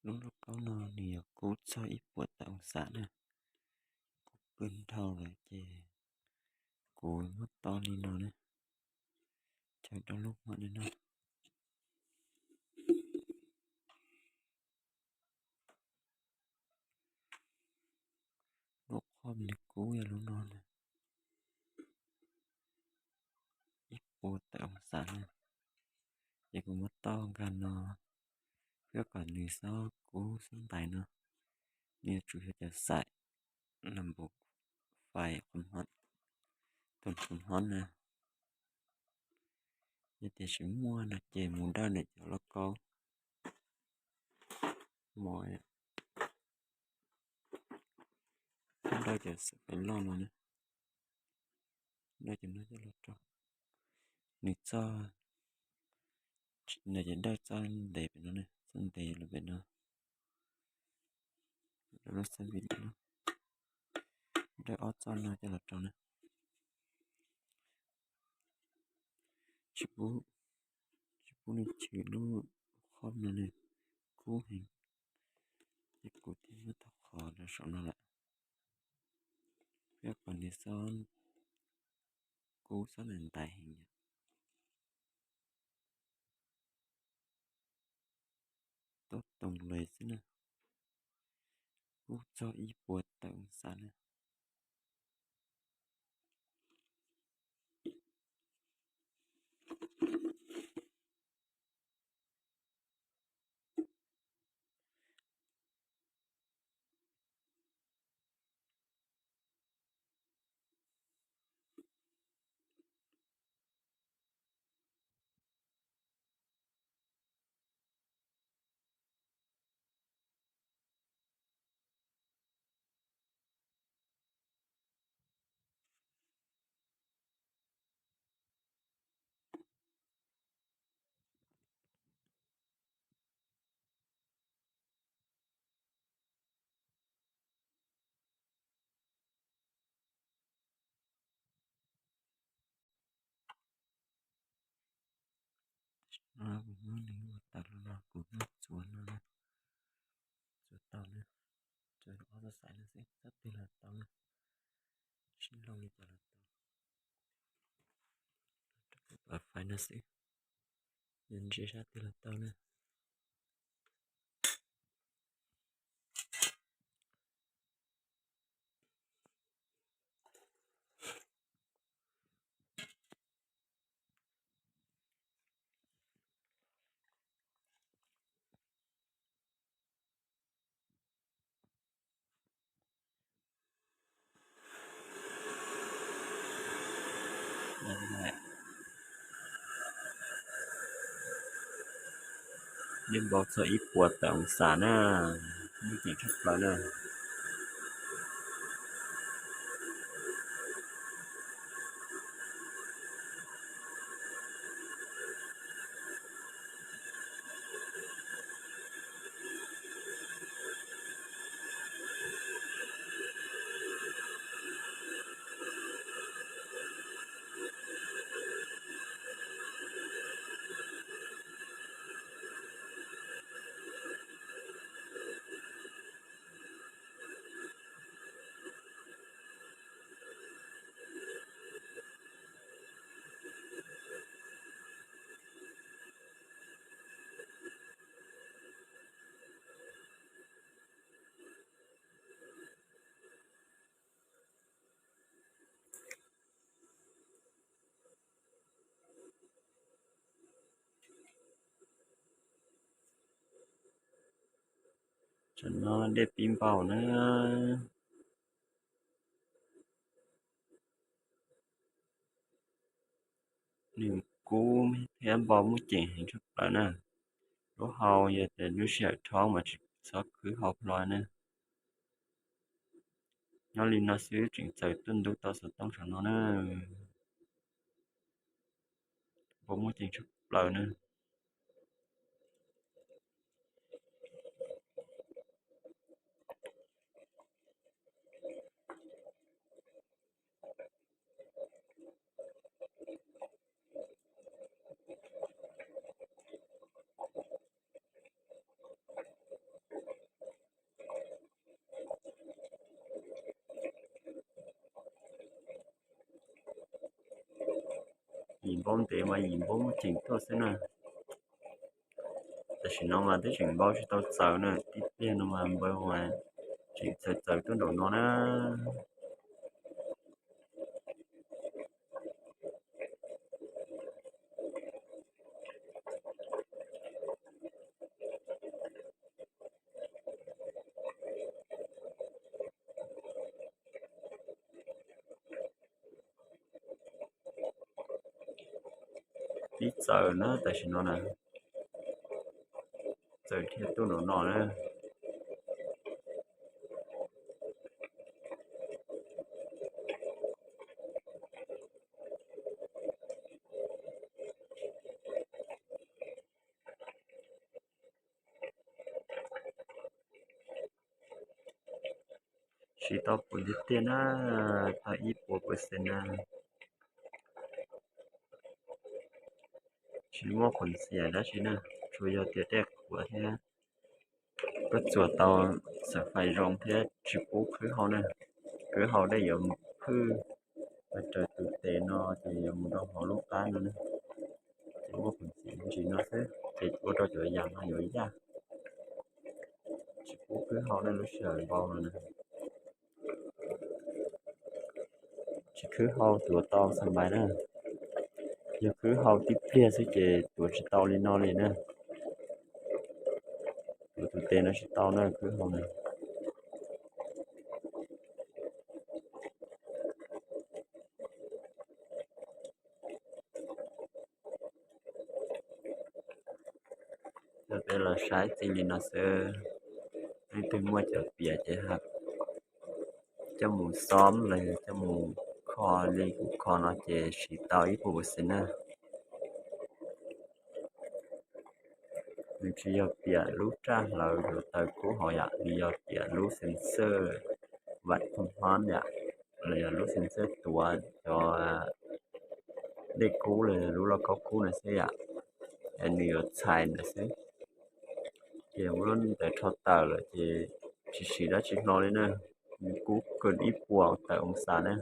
Lub lauj kaub no nws yog kub txog ib puas tawm oo xav na. Kub pw dhau lawm ces kuv muab to li no na. Chaw rau lub hmo no na. Lub qhov nws kub yog lub no na, ib puas tawm oo xav na. Ces kuv muab to nkag no, thiab kom nws xob kub xob ntais no. Nws yuav tsum yog cov xaim number five, tus qhov hov na. Yog tias tsis muaj no ces mus dawj ntawm cov lauj kaub, mus dawj cov xaim fais loj no na. Dawj cov no coj los rau nws txoj, nws ces dawj txoj ntev pem no na, txoj ntev los pem no. Lub xab vi no, dawj ob txoj no coj los rau na. Tsis pub, tsis pub nws chwv lub qhov no na, kub heev. Ces kuv thiaj muab tau qhov rau saum no lawm, thiab kom nws xob kub xob ntais ntais heev yom. Tuaj toog lawm xwb na, kub txog ib puas tawm oo xav na. Kuv muab nws ua tawm los no, kuv muab txuas no na, txuas tau na, txuas ob txoj xaim no xwb, sab twg los tau na, sib looj li cas los tau. Rau fais no xwb, yog ntsia sab twg los tau na. Yeej npau txog ib puas tawm oo xas na, muaj ceem tshaj plaws na. Tam no dej pib npaum na. Nws kub thiab npau muaj ceem heev tshaj plaws na. Lub hau yog tias lub sij hawm thoob mas tsis txhob khwb hau hlo na. Nyob li no xwb tseem txaws tuaj ntub tau xov tooj saum no na. Npau muaj ceem tshaj plaws na. Npaub ntev mas yim npaub muab tseem tuaj xwb na. Tam sim no mas twb tseem npaub tsis tau txaws na, tib pliag no mas npaum mas tseem txaws txaws tuaj nraum no na. Tib txaws na tam sim no na, txaws thiaj tuaj nraum no na. Tsis tau puas tiag tiag na, tau ib puas percent na. Tsis muaj khuam xiam dab tsi na, tsuas yog tias dej qhuav thiab koj txuas tau xav fais zoo thiab tsis pub khwb hau na. Khwb hau dej yuav mus phwj raws tus tes no ces yuav mus rau hauv lub qab no na. Ces muaj khuam xiam ntsis no xwb ces ua rau cov yas no yuav yaj. Tsis pub khwb hau na, lub sij hawm npau no na. Tsis khwb hau tuav tau xav mais na. Yog khwb hau tib pliag xwb ces tuav tsis tau li no li na. Tuav tus tes no tsis tau na, khwb hau na. Coj peb los saib txij li no xwb. Leej twg muaj cov piam ces coj mus xom los yog coj mus kho li kuv kho no ces siv tau ib puas percent na. Nws tsis yog piam lub raj hlawv yuav taws kub hauv yom, nws yog piam lub sensor vam thoob hmab yom, los yog lub sensor tuav cov dej kub los yog lub lauj kaub kub no xwb yom. Nws yuav txhais ntawd xwb. Ces ua lub ntawd rho tawm lawm ces tsis siv dab tsi hlo li na. Nws kub kawg ib puas tawm oo xas na.